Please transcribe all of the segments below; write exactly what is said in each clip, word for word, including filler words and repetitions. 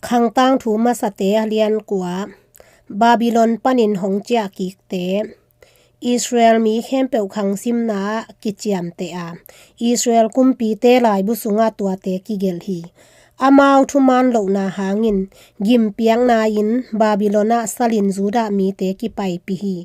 Khangtangthu masate a lian kua. Babylon panin hong ciah kikte. Israel mi khempeuh khangsimna ah kiciamteh a, Israel kumpite laibu sungah tuate kigelh hi. Amau thuman lohna hangin gimpiakna-in Babylon ah salin Judah mite kipaipih hi.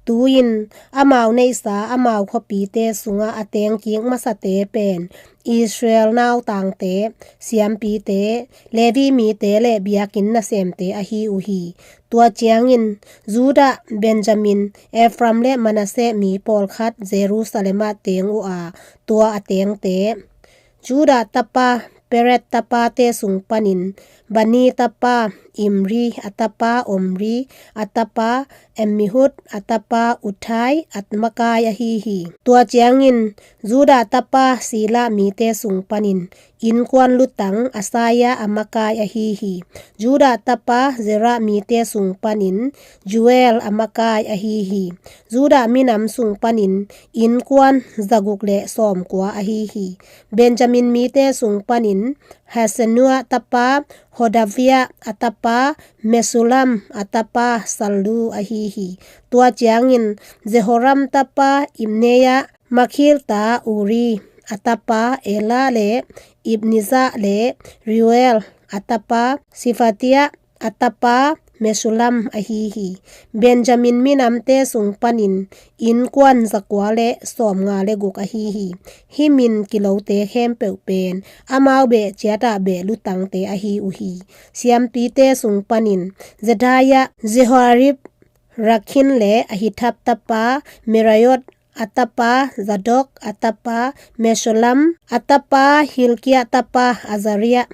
Tu-in amau neihsa amau khuapite sungah a tengkik masate pen Israel nautangte, siampite, Levi mite le biakinn nasemte ahi uh hi. Tua ciangin Judah, Benjamin, Ephraim le Manasseh mi pawlkhat Jerusalem ah teng uh a, tua a tengte: Judah tapa Perez tapate sung panin Bani tapa Imri, a tapa Omri, a tapa Ammihud, a tapa Uthai, a makai ahi hi. Tua ciangin Judah tapa Sela mite sung panin innkuan lutang Asaya a makai ahi hi. Judah tapa Zera mite sung panin Joel a makai ahi hi. Judah minam sung panin innkuan zaguk le sawmkua ahi hi. Benjamin mite sung panin Hasenua tapa Hodavia, a tapa Mesulam, a tapa Sallu ahi hi. Tua ciangin Jehoram tapa Ibneia, Makhir ta Uri, a tapa Ela le Ibnija le Reuel, a tapa Sifatia, a tapa Mesulam ahi hi. Benjamin minamte sung panin innkuan zakua le sawmnga le guk ahi hi. Hih min kilote khempeuh pen amau beh ciatah beh lutangte ahi uh hi. Siampite sung panin Jedaia, Jehoiarib, Rakhin le Ahitub tapa Meraiot, a tapa Zadok, a tapa Mesulam, a tapa Hilkia, tapa Azaria,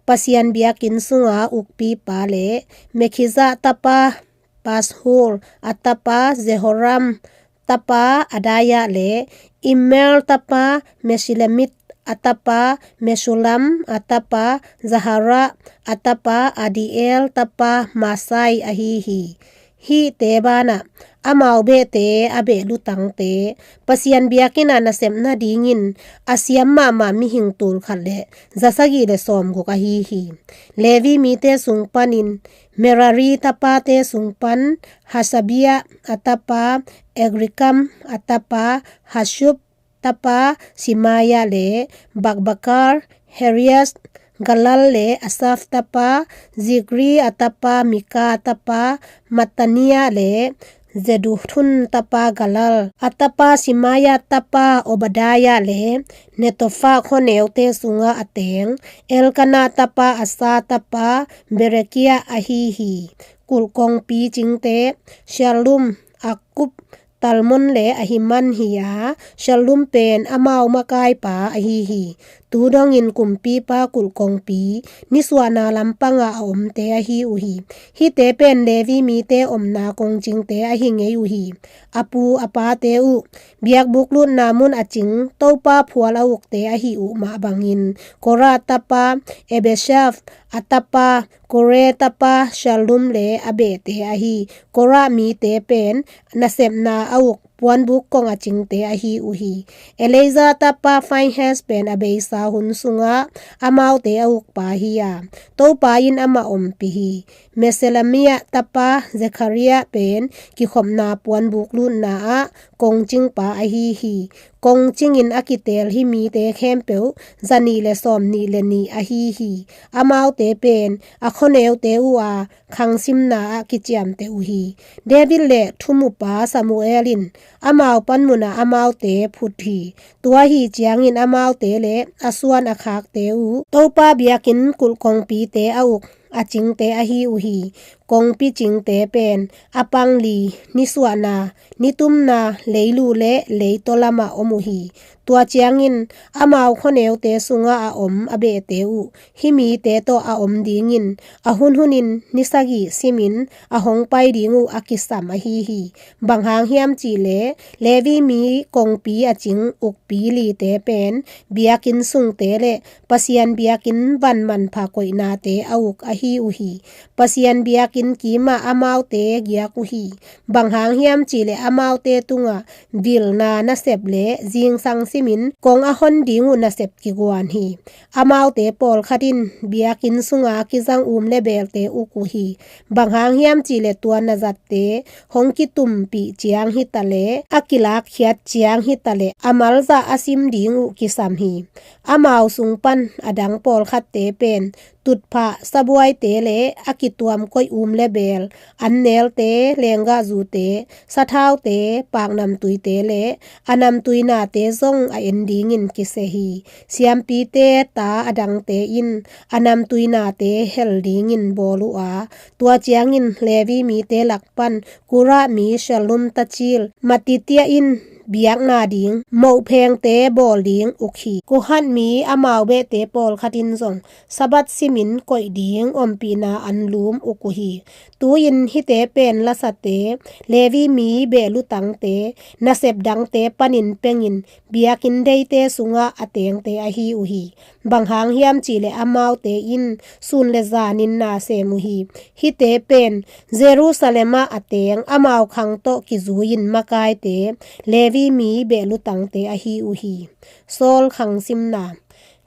Pasian biakinn sunga ukpipa le Mekhija tapa Pashur, a tapa Jehoram, tapa Adaia le Immer tapa Meshilemit, a tapa Mesulam, a tapa Zahara, a tapa Adiel, tapa Masai ahi hi. Hihte banah amau behte a beh lutangte Pasian biakinn ah nasep nadingin a siam mahmah mihing tulkhat le zasagih le sawmguk ahi hi. Levi mite sung panin Merari tapate sung pan Hasabia, a tapa Egrikam, a tapa Hashub, tapa Simaia le Bakbakar, Herias, Galal le Asaf tapa Zikri, a tapa Mika, tapa Mattania le Zeduthun, tapa Galal, a tapa Simaia, tapa Obadaia le Netofa khuaneute sunga a teng Elkana, tapa Asa, tapa Berekia ahi hi. Kulhkongpi cingte Shallum, Akkub, Talmon le Ahiman hi a, Shallum pen amau makaipa ahi hi. Tu dongin kumpipa kulhkongpi nisuahna lampangah a omte ahi uh hi. Hihte pen Levi mite omna kongcingte ahi ngei uh hi. A pu a pate uh biakbuk lutna mun a cing Topa phual a ukte ahi uh mah bangin Korah tapa Ebiasaph, a tapa Kore, tapa Shallum le a behte ahi. Korah mite pen nasepna a uk puanbuk kong a cingte ahi uh hi. Eleazar tapa Phinehas pen a beisa hun sungah amaute a ukpa hi a, Topa in amah ompih hi. Meselemia tapa Zechariah pen kikhopna puanbuk lutna ah kongcingpa ahi hi. Kongcingin a kiteel hih mite khempeuh zanih le sawmnih le nih ahi hi. Amaute pen a khuaneute uh a khangsimna ah kiciamteh uh hi. David le thumupa Samuel in amau panmunah amaute phut hi. Tua ahi ciangin amaute le a suan a khakte uh Topa biakinn kulhkongpite a uk a cingte ahi uh hi. Kongpi cingte pen a pangli, nisuahna, nitumna, leilu le leitaw lamah om uh hi. Tua ciangin amau khuaneute sungah a om a behte uh hih mite tawh a om dingin a hunhunin ni sagih simin a hong pai ding uh a kisam ahi hi. Bang hang hiam cihleh Levi mi kongpi a cing ukpi lite pen biakinn sungte le Pasian biakinn van manpha koihnate a uk ahi hi uh hi. Pasian biakinn kimah amaute giak uh hi. Bang hang hiam cihleh amaute tungah vilna nasep le zingsang simin kong a hon ding uh nasep kiguan hi. Amaute pawlkhat in biakinn sunga kizang um le beelte uk uh hi. Bang hang hiam cihleh tua nazatte hong kitumpih ciang hitaleh a kilakkhiat ciang hitaleh a malzah a sim ding uh kisam hi. Amau sung pan a dang pawlkhatte pen tutphah sabuaite le a kituam koih um le beel, annelte, lenggahzute, sathaute, paknamtuite le a namtuinate zong a en dingin kisia hi. Siampite ta a dangte in a namtuinate hel dingin bawl uh a, tua ciangin Levi mite lak pan Kora mi Shallum tacil Mattitia in biakna ding mohphengte bawl ding uk hi. Kohat mi amau behte pawlkhat in zong Sabbath simin koih ding ompihna anlum uk uh hi. Tu-in hihte pen lasate, Levi mi behlutangte, nasep dangte panin pengin biakinn deite sungah a tengte ahi uh hi. Bang hang hiam cihleh amaute in sun le zanin na sem uh hi. Hihte pen Jerusalem ah a teng amau khang tawh kizui-in makaite, Levi mi behlutangte ahi uh hi. Saul khang simna.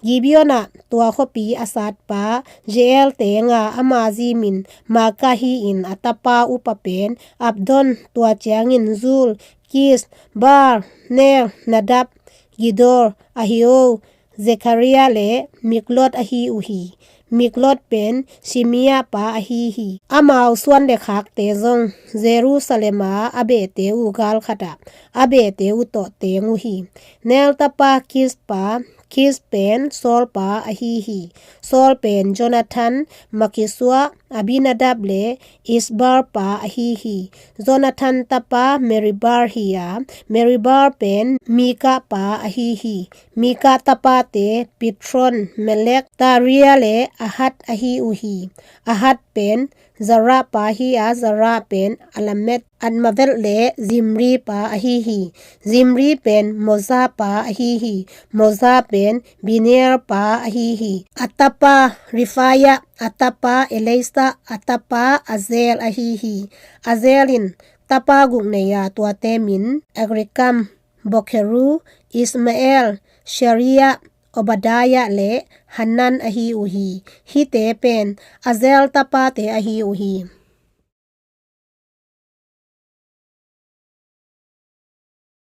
Gibeon ah tua khuapi a satpa Jeiel tenga ama zi min Maakah hi-in a tapa upa pen Abdon, tua ciangin Zur, Kis, Baal, Ner, Nadab, Gedor, Ahio, Zekaria le Miklot ahi uh hi. Miklot pen Shimea pa ahi hi. Amau suan le khakte zong Jerusalem a a behte uh galkhat ah a behte uh tawh teng uh hi. Ner tapa Kis pa, Kis pen Saul pa ahi hi. Saul pen Jonathan, Malkisua, Abinadab le Isbar pa ahi hi. Jonathan tapa Meribar hi a, Meribar pen Mika pa ahi hi. Mika tapate Piton, Melek, Tarea le Ahad ahi uh hi. Ahad pen Zara pa hi a, Zara pen Alamet, Azmavet le Zimri pa ahi hi. Zimri pen Moza pa ahi hi. Moza pen Binea pa ahi hi. A tapa Rephaiah, a tapa Eleasa, a tapa Azel ahi hi. Azel in tapa guk nei a, tuate min Azrikam, Bokeru, Ishmael, Shearia, Obadiah le Hanan ahi uh hi. Hihte pen Azel tapate ahi uh hi.